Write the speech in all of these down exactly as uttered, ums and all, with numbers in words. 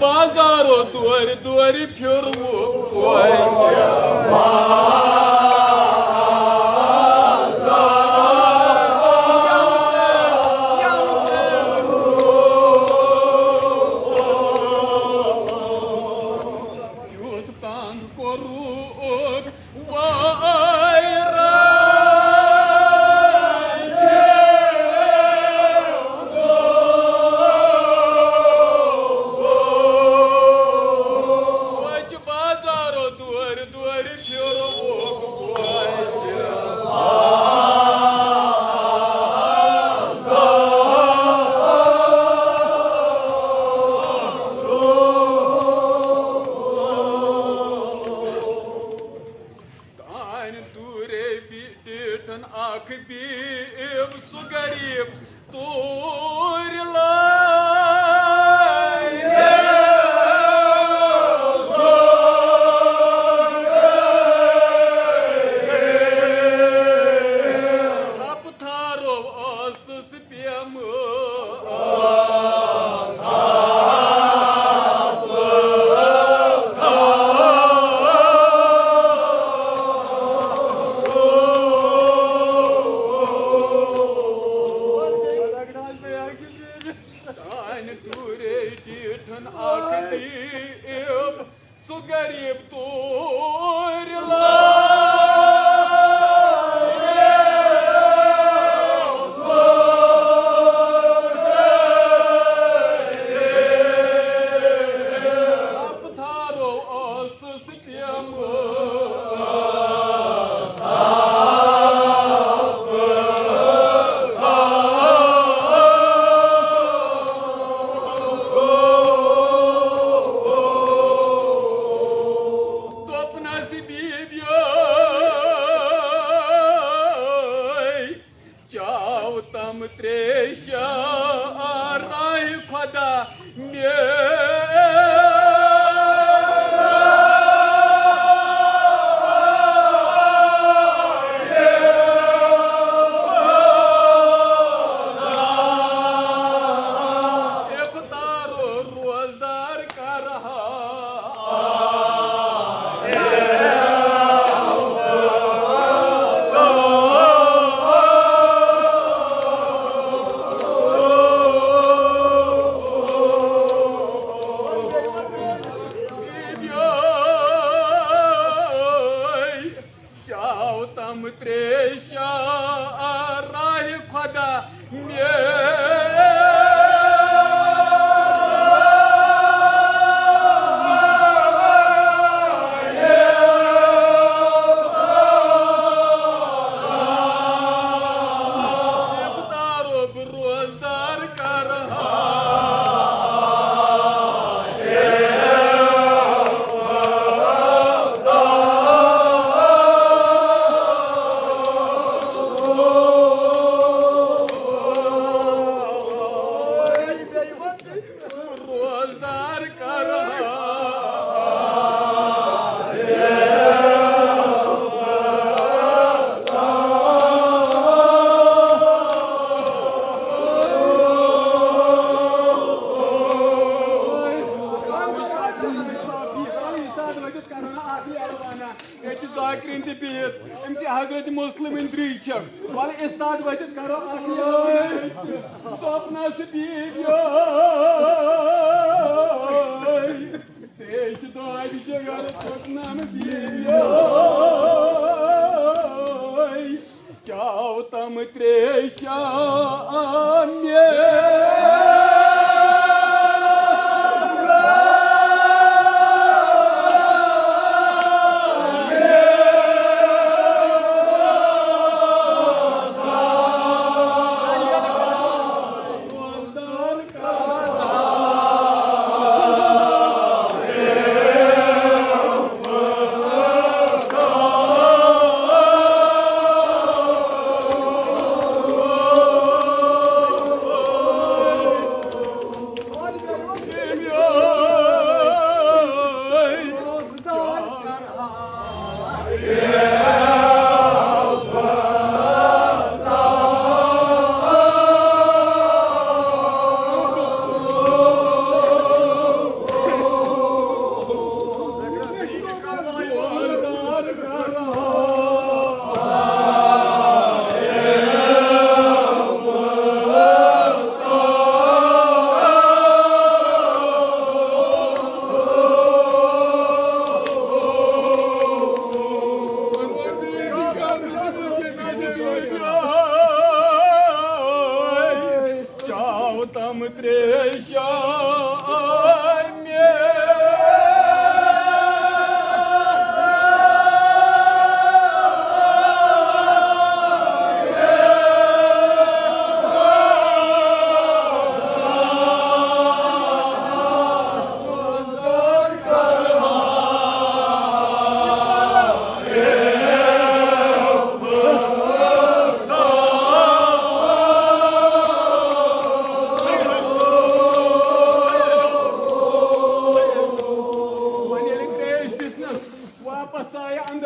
بازارو دورِ دورِ پھِروُکھ کوچہِ۔ کیُتھ تنگ کوٚرُکھ وٲے رنگہِ۔ کوچہِ بازارو دورِ دورِ پھِروُکھ کوچہِ۔ کانہِ دوٗرے بی-، بیٖٹھن اکھ بیٖب سُہ غریٖب توٗرۍ لارِ۔ تھپہٕ تھارو ٲسٕس پیمہٕ۔ دانہِ دوٗرے ڈیٖٹھن اکھ دیٖب، سُہ غریٖب توٗرۍ لارِ۔ تھپہٕ تھارو ٲسٕس پیمہٕ۔ دوٚپنس بیبیٲے، چاو تم تریشہ راہِ خدا میرا۔ افطارو روزدار کرہا۔ چاو تم تریشہ راہِ خدا میرا۔ افطارو بہٕ روزدار کرہا۔ روزدار کرہا۔ ییٚتہِ چھِ ذاکرین تہِ بِہِتھ، أمِس چھِ حضرت مسلم ہٕنٛدۍ درٛے چھِ۔ وَلہٕ اِستاد ؤتھِتھ کرو اکھ یاد۔ دوٚپنَس بیبیو، تریش دۄدِ جگر ژوٚٹنَم بیبیو۔ چاو تم تریشہ مےٚ۔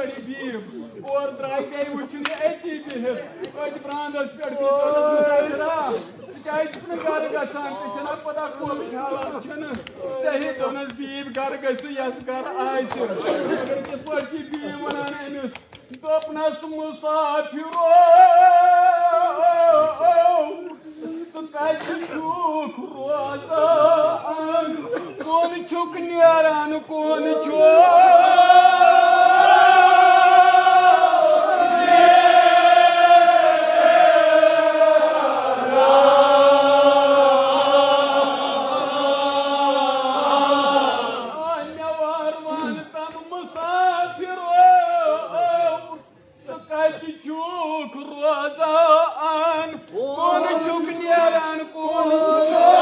غریبی۔ اور درٛاے بیٚیہِ وٕچھُن یہِ أتی بِہِتھ۔ أتھۍ برٛانٛدَس پٮ۪ٹھ بِہِتھ اوس مُسافِر۔ آ، ژٕ کیٛازِ چھُکھ نہٕ گَرٕ گژھان؟ ژےٚ چھَنا پَتہ قومٕچ حالات چھَنہٕ صحیح۔ دوٚپنَس، بیٖبۍ گَرٕ گٔژھِو، یَس گَرٕ آسہِ۔ مگر کِتھ پٲٹھۍ چھِ بیٖبۍ وَنان أمِس؟ دوٚپنَس، مُسافِرو، ژٕ کَتہِ چھُکھ روزان؟ کُن چھُکھ نیران، کُن چھُکھ؟ مےٚ وار وَن تَم مُسافِرو، ژٕ کَتہِ چھُکھ روزان؟ کُن چھُکھ نیران، کُن چھُکھ؟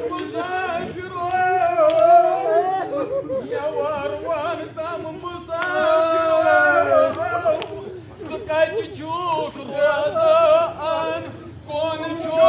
مُسافِرو، مےٚ وار وار تام مُسافِرو، ژٕ کَتہِ چھُکھ روزان؟ کُن چھُکھ؟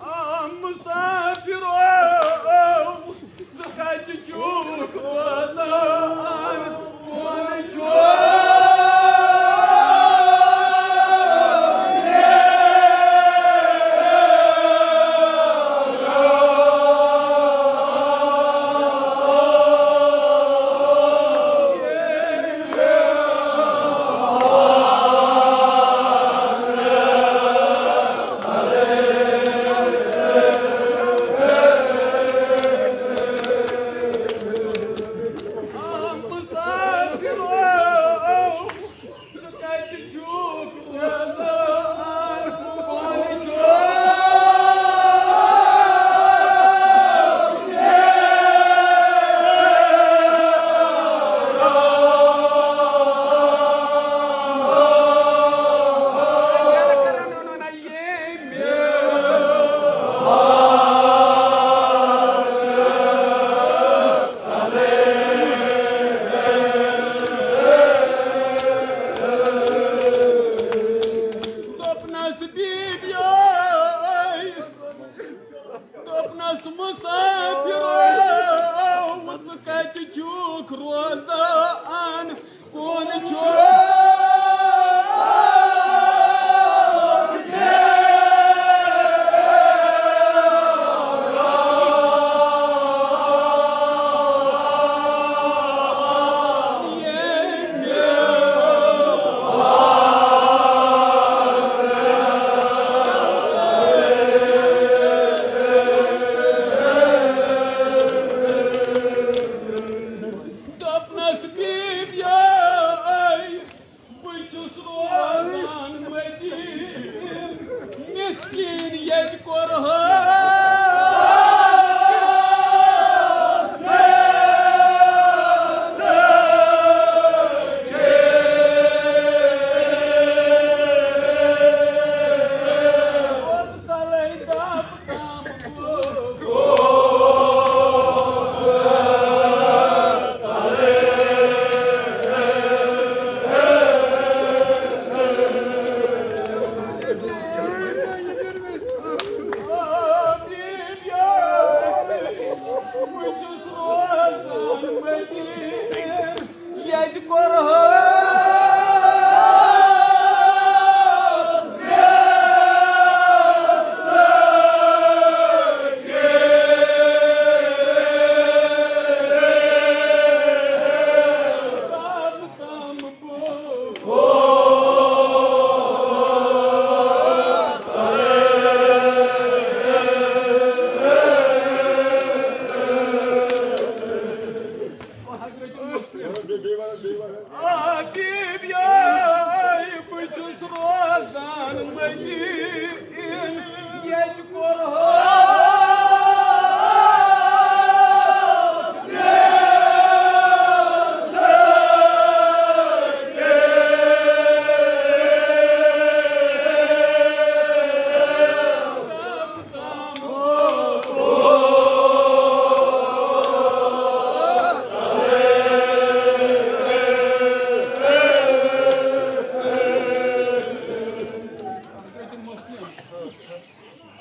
آ، مُسافِرو، ژٕ کَتہِ چھُکھ روزان؟ کُن چھُکھ؟ مُسافِرو، ژٕ کَتہِ چھُکھ روزان؟ کُن چھُکھ؟ دوٚپنَس، بیبیو، دوٚپنَس، مُسافِرو، ژٕ کَتہِ چھُکھ روزان؟ کُن چھُکھ؟ دوٚپنَس، بیبیو، بہٕ چھُس روزان مدیٖنہٕ، مِسکیٖن ییٚتہِ کوٚر حٲج۔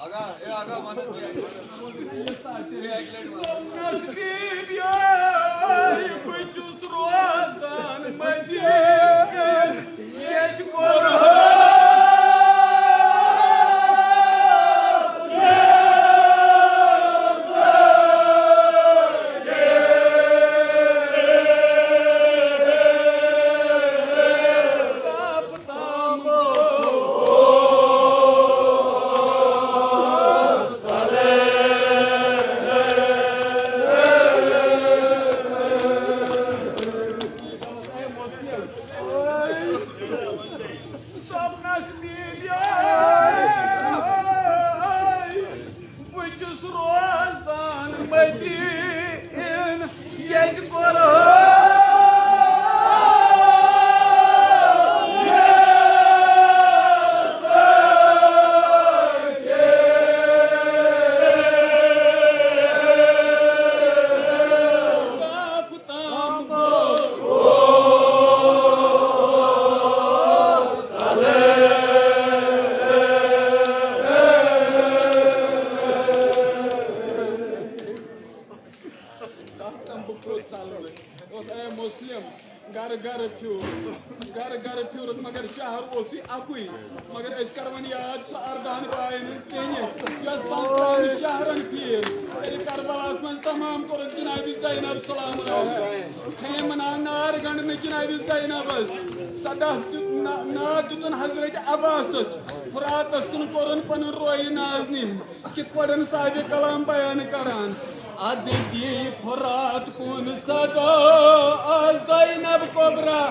آغا، اے آغا، وَن حظ، اے اَکہِ لَٹہِ وَن۔ نصیٖب یارٕ، بہٕ چھُس روزان مدیٖنہٕ، ییٚتہِ کوٚر سپنس میلیو، بہٕ چھُس روزان مدیٖنہٕ، ییٚتہِ کوٚر تَتھ تام بہٕ کوٚت ژَلہٕ۔ اوس اے مسلم، گَرٕ گَرٕ پھیوٗر، گَرٕ گَرٕ پھیوٗرُکھ، مگر شہر اوسُے اَکُے۔ مگر أسۍ کَرٕ وۄنۍ یاد سُہ اَردَہَن باین ہٕنٛز کینی، یۄس پانٛژھ ترٛامہِ شہرَن پھیٖر۔ تیٚلہِ کربلاہَس منٛز تمام کوٚرُکھ جنابِ زینب سلام علیہا۔ خیمن آو نار گنٛڈنہٕ جنابِ زینبس۔ صدف دیُت نا-، ناد دیُتُن حضرت عباسس۔ فراتس کُن کوٚرُن پنُن رویہِ نازنیٖن۔ کِتھ پٲٹھۍ صاحبِ کلام بیان کران۔ ادٕ دی فرات کُن صدا زینب کبریٰ۔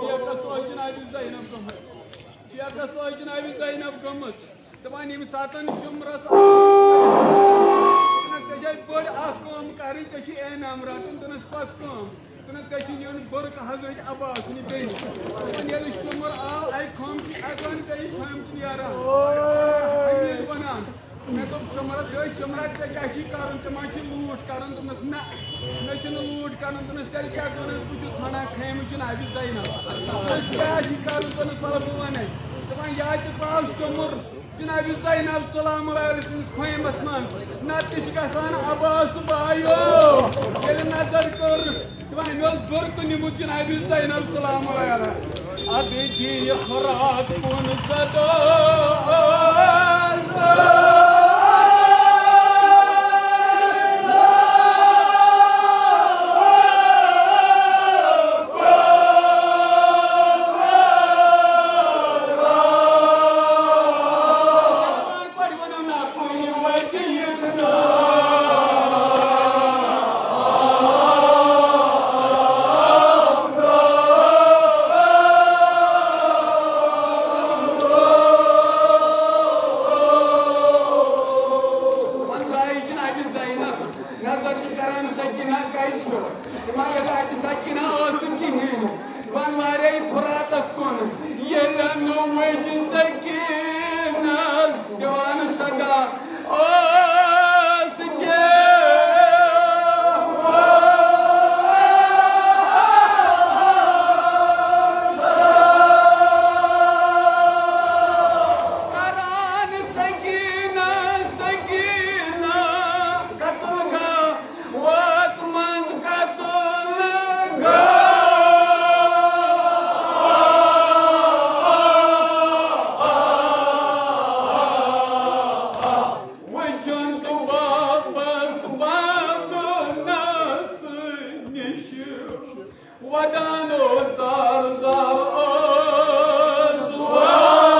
بیٚیہِ کَس ٲس جنابِ زینب گٔمٕژ؟ بیٚیہِ کَس ٲس جنابِ زینب گٔمٕژ؟ دَپان، ییٚمہِ ساتَن شُمرَس آو، ژےٚ چھےٚ بٔڑ اَکھ کٲم کَرٕنۍ، ژےٚ چھُے انعام رَٹُن۔ دوٚپنَس، کۄس کٲم؟ دوٚپنَس، ژےٚ چھُے نیُن بٔرکہٕ حضرت عباس نہِ بیٚیہِ۔ دوٚپُن، ییٚلہِ شُمر آو، اَکہِ خٲمہٕ چھُ اَژان، بیٚیہِ خٲمہٕ چھُ نیران۔ حمید وَنان، مےٚ دوٚپ شُمرَس، ہے شُمرا، ژےٚ کیٛاہ چھُے کَرُن؟ ژےٚ ما چھُے لوٗٹھ کَرُن؟ دوٚپنَس، نہ، مےٚ چھُنہٕ لوٗٹھ کَرُن۔ دوٚپنَس، تیٚلہِ کیٛاہ؟ دوٚپنَس، بہٕ چھُس ژھانٛڈان خیمہٕ جنابِ زینب۔ دوٚپنَس، کیٛاہ چھُے کَرُن؟ دوٚپنَس، وَلہٕ بہٕ وَنَے۔ دَپان، یا تہِ ژاو شُمُر جنابِ زینب سلام علیہا سٕنٛدِس خیمَس منٛز، نَتہٕ تہِ چھُ گژھان عباس بایو، ییٚلہِ نظر کٔر، دَپان، أمۍ اوس بُرکہٕ نیوٗمُت جنابِ زینب سلام علیہا۔ ادٕ دِیہِ فرات کُن صدا۔ مگر اَتہِ سکیٖنہ ٲس نہٕ کِہیٖنۍ۔ وۄنۍ وارے فراتس کُن۔ ییٚلہِ نوٚوٕج سکیٖنس دِوان صدا ٲس گیوان۔ کران سکیٖنہ، سکیٖنہ، قتل گاہ وٲژ منٛز قتل گاہ۔ وٕچھُن تہٕ بابس بدنس نِش ودان اوس زار زار اوس واران۔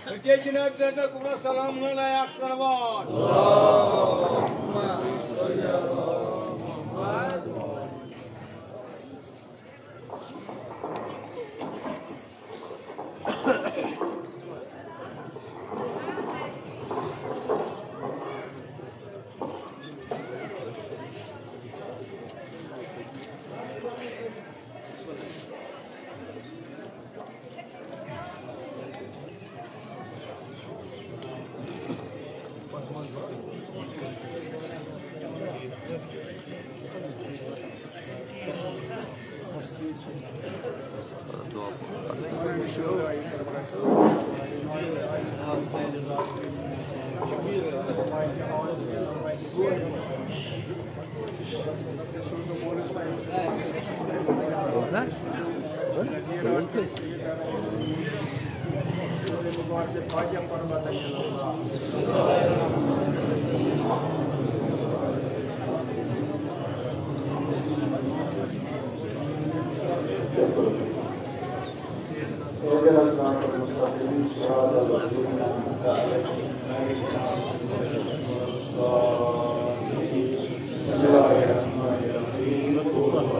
تُہۍ کیٛازِ جناب زینت کُبرا سلام علیہ اکھ صلوات؟ اهدنا الصراط المستقيم، صراط الذين أنعمت عليهم غير المغضوب عليهم ولا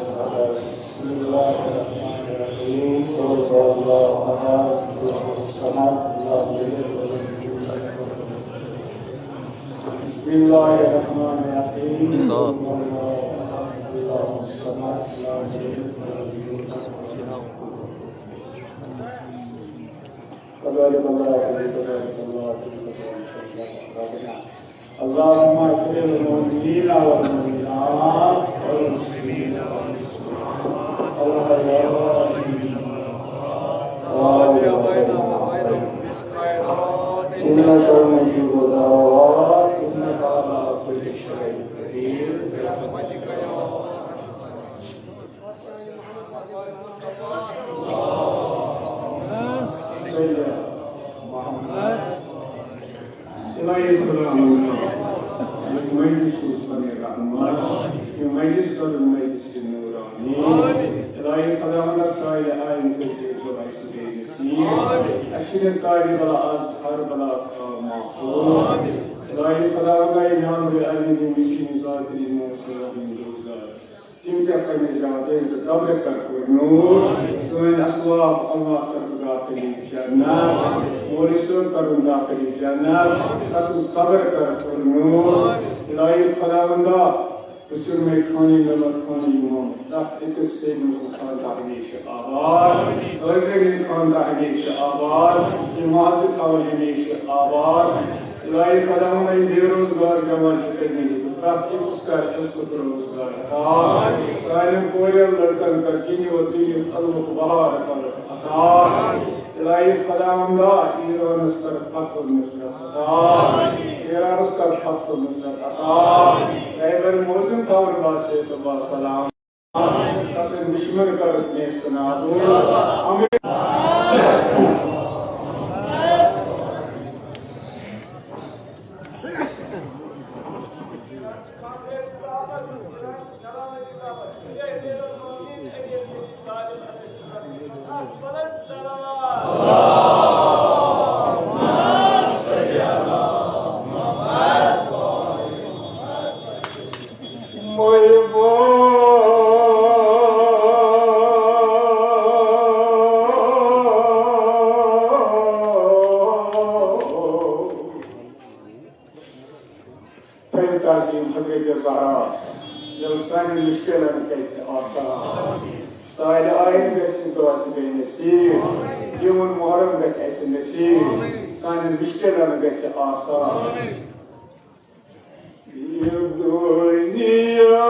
الضالين. بسم الله الرحمن الرحيم. قل هو الله أحد. الله الصمد. لم يلد ولم يولد. بسم الله الرحمن الرحيم. قل هو الله أحد. الله الصمد. لم يلد ولم يولد. بسم الله الرحمن الرحيم. قل هو الله أحد. الله الصمد. لم يلد ولم يولد. كذلك الله، كذلك الله، كذلك الله. اللهم اغفر للمؤمنين والمؤمنات والمسلمين والمسلمات الأحياء منهم والأموات. وبينهم وبينهم بالخيرات. إنك مجيب الدعوات. إنك على كل شيء قدير. برحمتك يا أرحم الراحمين. سيدنا محمد. الہی خداوندا، یہِ مجلس اوس پنٕنۍ رحمت، یہِ مجلس کٔرٕن مجلس نورانی۔ الہی خداوندا، سانہِ آیہِ کٔرۍزِ اَسہِ بے نصیب۔ اَسہِ چھِ یہِ کارِ بلا آز ہر بلا تھاو محفوظ۔ الہی خداوندا، یہِ نام بے علی دِنۍ، یہِ چھِ یہِ ذات دِنۍ، یہِ موسم دِنۍ روزدار۔ تِم تہِ پننِس جنازس قبرِ کر پوٗرٕ نوٗر۔ سٲنۍ اسلاف اموات کر داخل جنت۔ مولوی صٲب کرُن داخل جنت۔ تسٕنٛز قبر کر پوٗرٕ نوٗر۔ الہی خداوندا، بُزرگ خانی، ملت خانی، یِمو تتھ أکِس سیدِ مصطفیٰ ہمیشہِ آباد۔ حٲضِریٖن خانٛدان ہمیشہِ آباد۔ یِم ماتہِ تھاوُن ہمیشہِ آباد۔ الہی خداوند، یِم بے روزگار جوان چھِ، تِمن دِ پرٛٮ۪تھ أکِس کر عزتُک روزگار عطا۔ سانٮ۪ن کورٮ۪ن لڑکن کر دِنہِ و دِنہِ علمُک بہار کر عطا۔ الہی خداوندا، ایرانس کر فتح و نصرت عطا۔ ایرانس کر فتح و نصرت عطا۔ اے بر موزن تھاوُن با صحت و با سلام۔ تسٕنٛدۍ دُشمن کٔرٕکھ نیست نابود۔ امریکہ۔ حضرت زہرا، یِم سانٮ۪ن مُشکِلن گژھِ آسان۔ سارے آیِن گژھِ دۄہس بے نصیب، یِمن محرم گژھِ اَسہِ نصیب، سانٮ۪ن مُشکِلن گژھِ آسان۔ یہِ دُنیا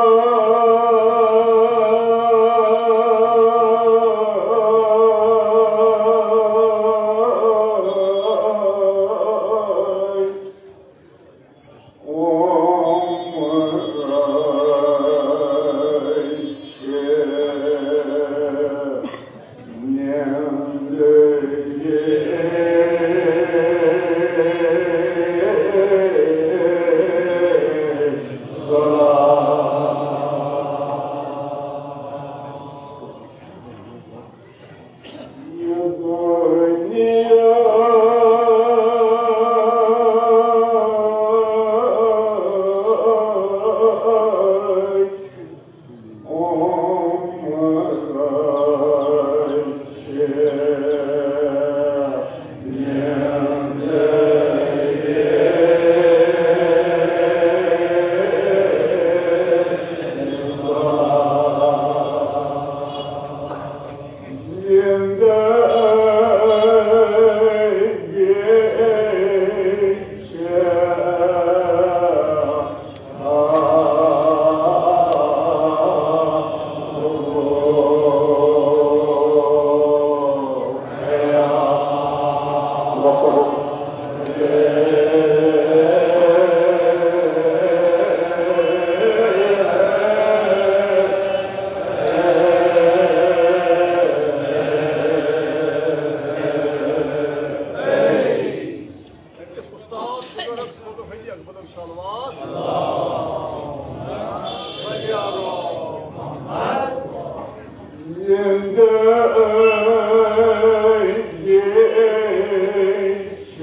أکِس اُستاد بُزرگ سوزو حجی اکبرن صلوات۔ صلی علی محمد۔ زندگی چھِ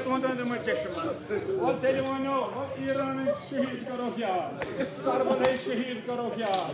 تُہُنٛد أنٛدرِمہٕ چشمہٕ۔ وۄنۍ تیٚلہِ ؤنِو، وۄنۍ ایرانٕکۍ شہیٖد کَرو کیٛاہ؟ کربلٕکۍ شہیٖد کَرو کیٛاہ؟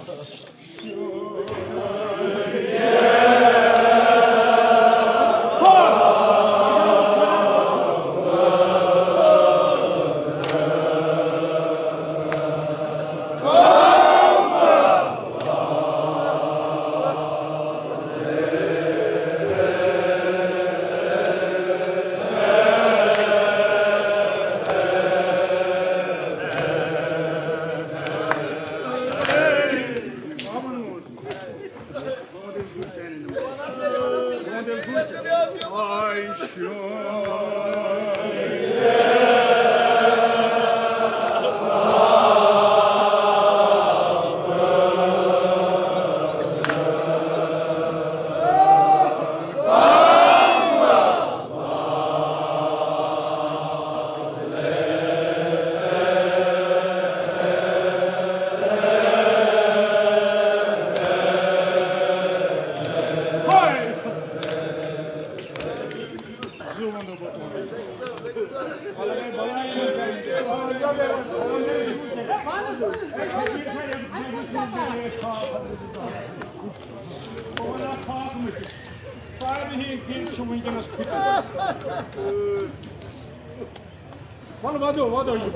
سارنٕے ہٕنٛدۍ دِل چھِ وٕنکیٚنَس فِکر۔ وَلہٕ وَدو، وَدو یہِ۔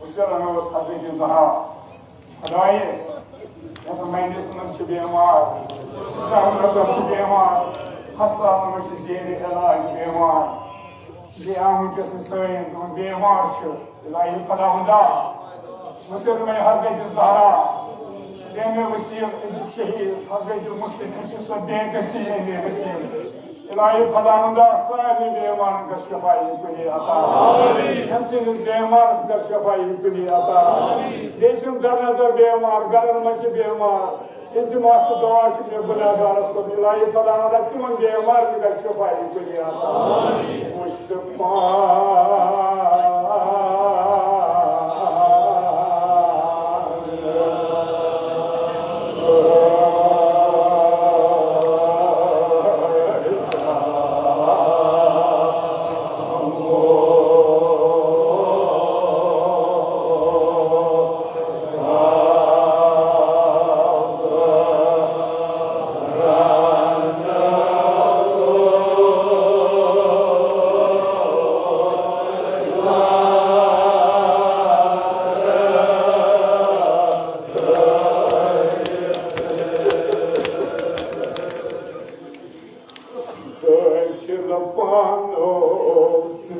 حسین اوس حضرت زہرا۔ خدایہِ، یَتھ مجلسہِ منٛز چھِ بیمار، رحمتس چھِ بیمار، ہسپتالن منٛز چھِ زیر علاج بیمار۔ بیٚیہِ آو وٕنکیٚس سٲنۍ یِم بیمار چھِ، الٰہی خداوندا، وٕچھ مےٚ حضرت زہرا، تٔمۍ وسیٖل أزیُک شہیٖد حضرت مسلم، أمۍ سٕنٛز سۄ بے کسی، بے کسی۔ الٰہی خداوندا، سارنٕے بیمارن کر شفا کُلی عطا۔ أمۍ سٕنٛدِس بیمارس کر شفا کُلی عطا۔ بیٚیہِ چھِم گرن اندر بیمار، گرن منٛز چھِ بیمار۔ یِم ماسہٕ دعا چھِ مےٚ گُناہگارس کوٚرمُت۔ الٰہی خۄداوندا، تِمن بیمارن گژھِ شفا کُنہِ۔ مصطفیٰ۔ دٲخِل پانو ژٕ تہِ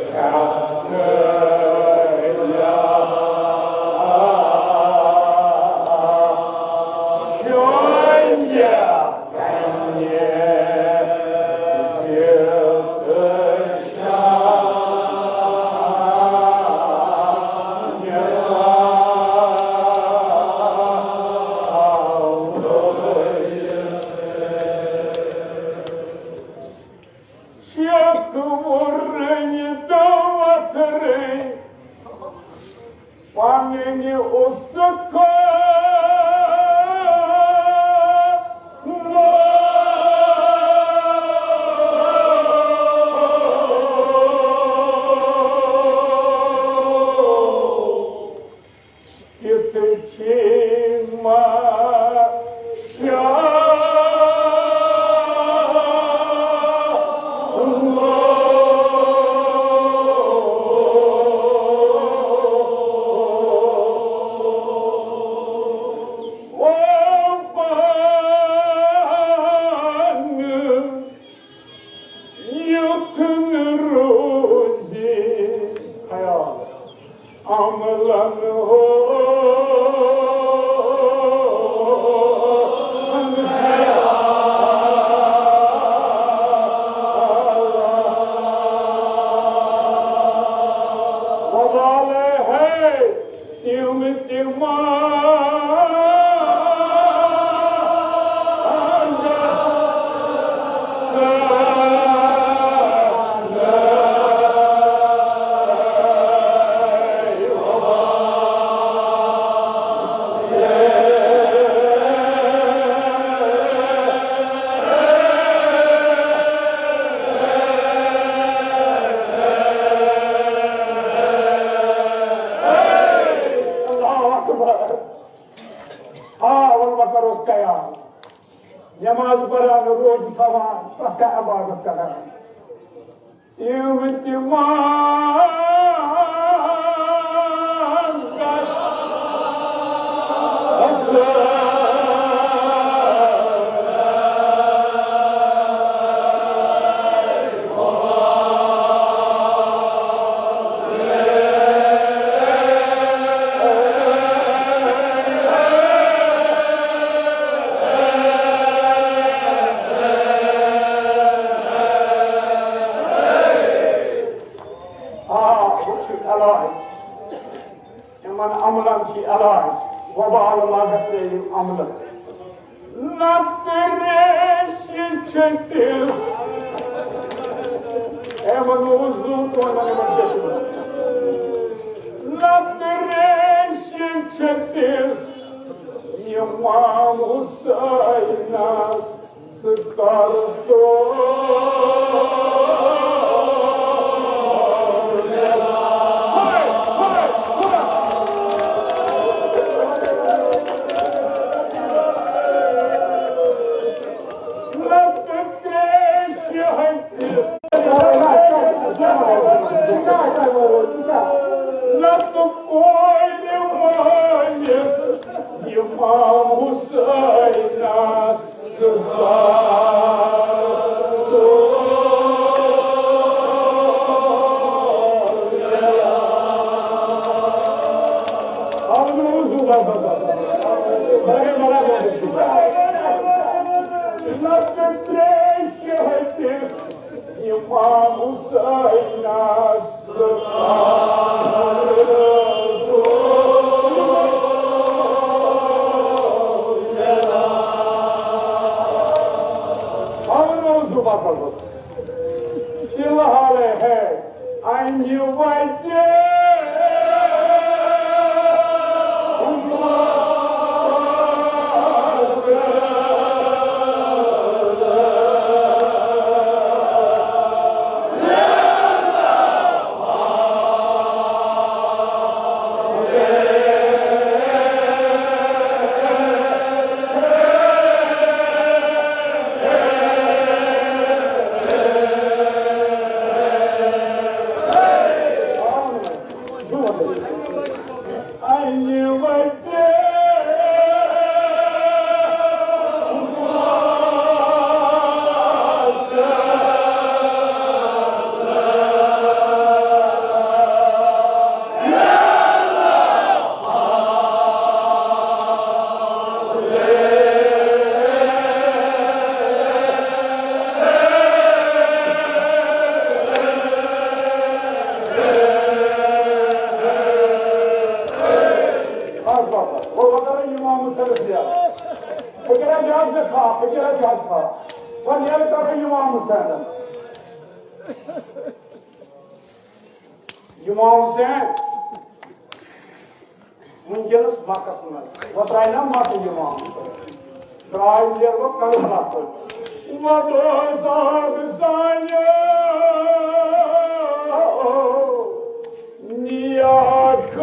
پرٛٮ۪تھ شۄنٛگہِ پنٛنہِ دِلہٕ شانہِ ژاو۔ شیخ وُرنہِ تہٕ وتھرٕنۍ پنٕنۍ استخوان۔ تِتھ چھِ ما شاہ یُتھ نہٕ روزِ خیال عملن ہُنٛد خیال۔ وبال ہے تِم تہِ مان اللہ اکبر۔ آ، اول مکر اوس قیام۔ نماز پران، روزٕ تھاوان، پرٛٮ۪تھ کانٛہہ عبادت کران۔ یِم تہِ مان گژھ آ، ہُہ چھُ علاج۔ یِمن عملن چھُ علاج۔ وبال ما گژھِ یِم عملہٕ۔ نتہٕ ریشہِ چھٔٹِس۔ اے ونو حضور، تُہۍ ؤنِو یِمن کیٛاہ چھُ وَنان۔ نتہٕ ریشہِ چھٔٹِس امام حسینس۔ ژٕ کر تو نتہٕ کورِ وٲلِس امام حسینس۔ امام حسینس پاور اوس زُبردست۔ فی الحال ہے انہِ وتہِ۔ بس، بس، بس۔ وۄنۍ، وۄنۍ کرو امام حسینس یاد۔ بہٕ کرٕ جلدی کتھ، بہٕ کرٕ جلدی کتھ۔ وۄنۍ نیرٕ کرو امام حسینس۔ امام حسین وٕنکیٚنَس مکس منٛز۔ وۄنۍ درٛاے نا مکہٕ امام حسین۔ درٛاے نیر وۄنۍ کربلا کُن۔ وۄنۍ دوٚپُس آبہٕ سانیو نیاکھ۔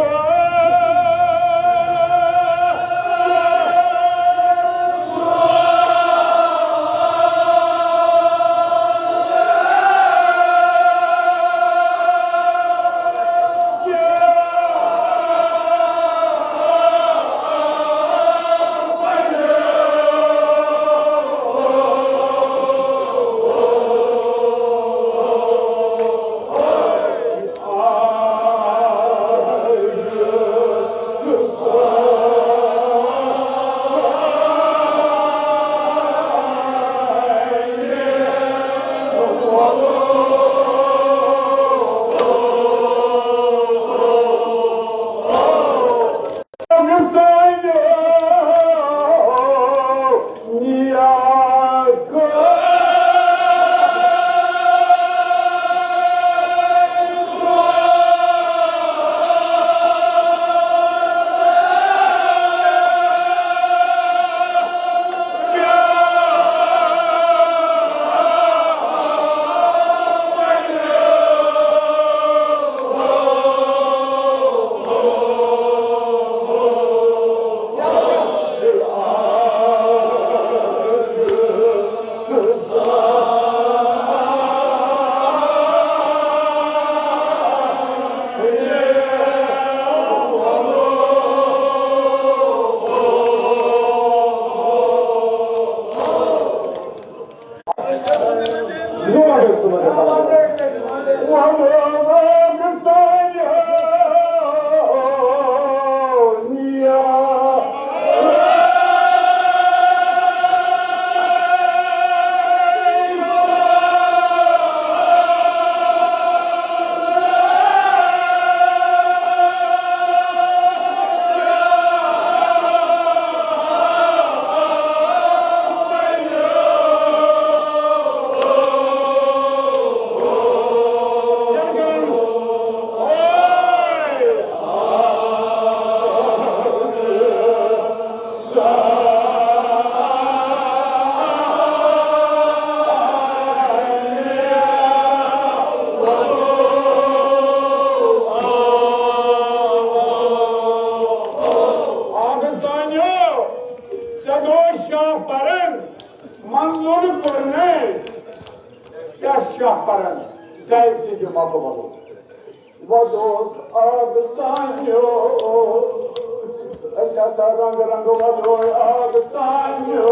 آبہٕ سانیو، ژےٚ گوٚو شاہ پرن، منظور کوٚر نے۔ کیٛاہ شاہ پرن؟ جایز یہِ دِ مطلب۔ وۄدوس آبہٕ سانیو، أسۍ ہسا رنٛگ رنٛگ وۄدوے آبہٕ سانیو۔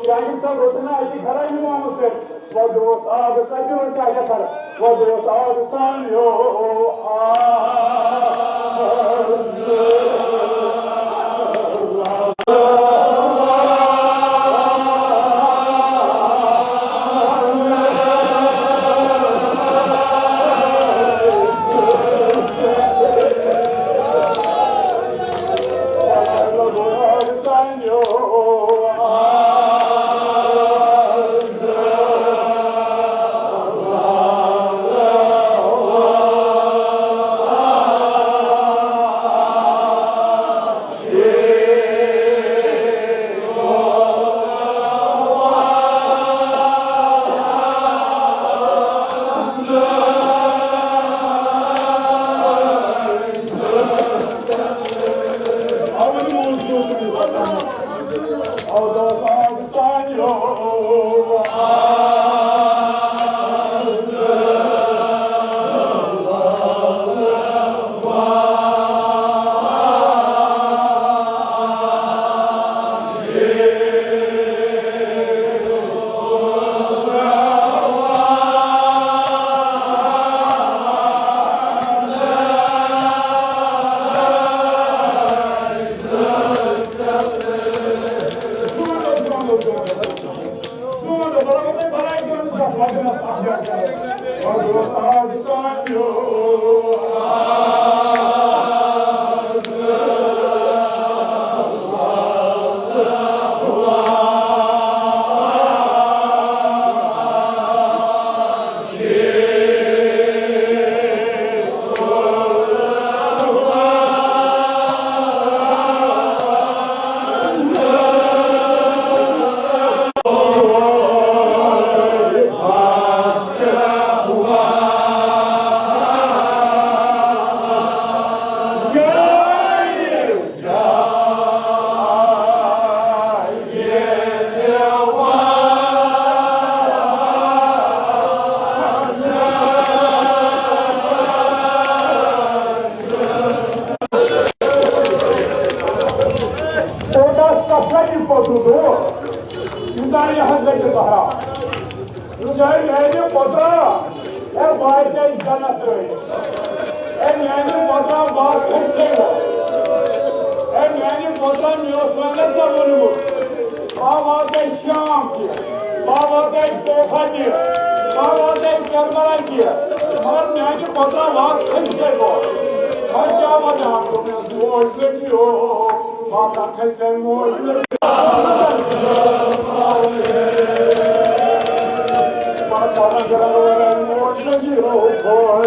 کیٛاہ یہِ سا رُت نہ یہِ خراب یِوان سۭتۍ؟ وۄدوس آبہٕ سانیو، کیٛاہ یہِ خراب؟ وۄدوس آبہٕ سانیو، آ۔ ووٚنمُت، بہٕ واتَے شام تہِ، بہٕ واتَے کوفہ تہِ، بہٕ واتَے کربلا تہِ، مگر میانہِ خۄدا وات أمۍ سٕے پٮ۪ٹھ۔ وۄنۍ کیٛاہ وَنہٕ ہا بہٕ؟ مےٚ ٲس موج لٔجی ہو، بہٕ ہسا کھسے موج لٔجی۔ بہٕ ہسا کھسے موج لٔجی ہو، بہٕ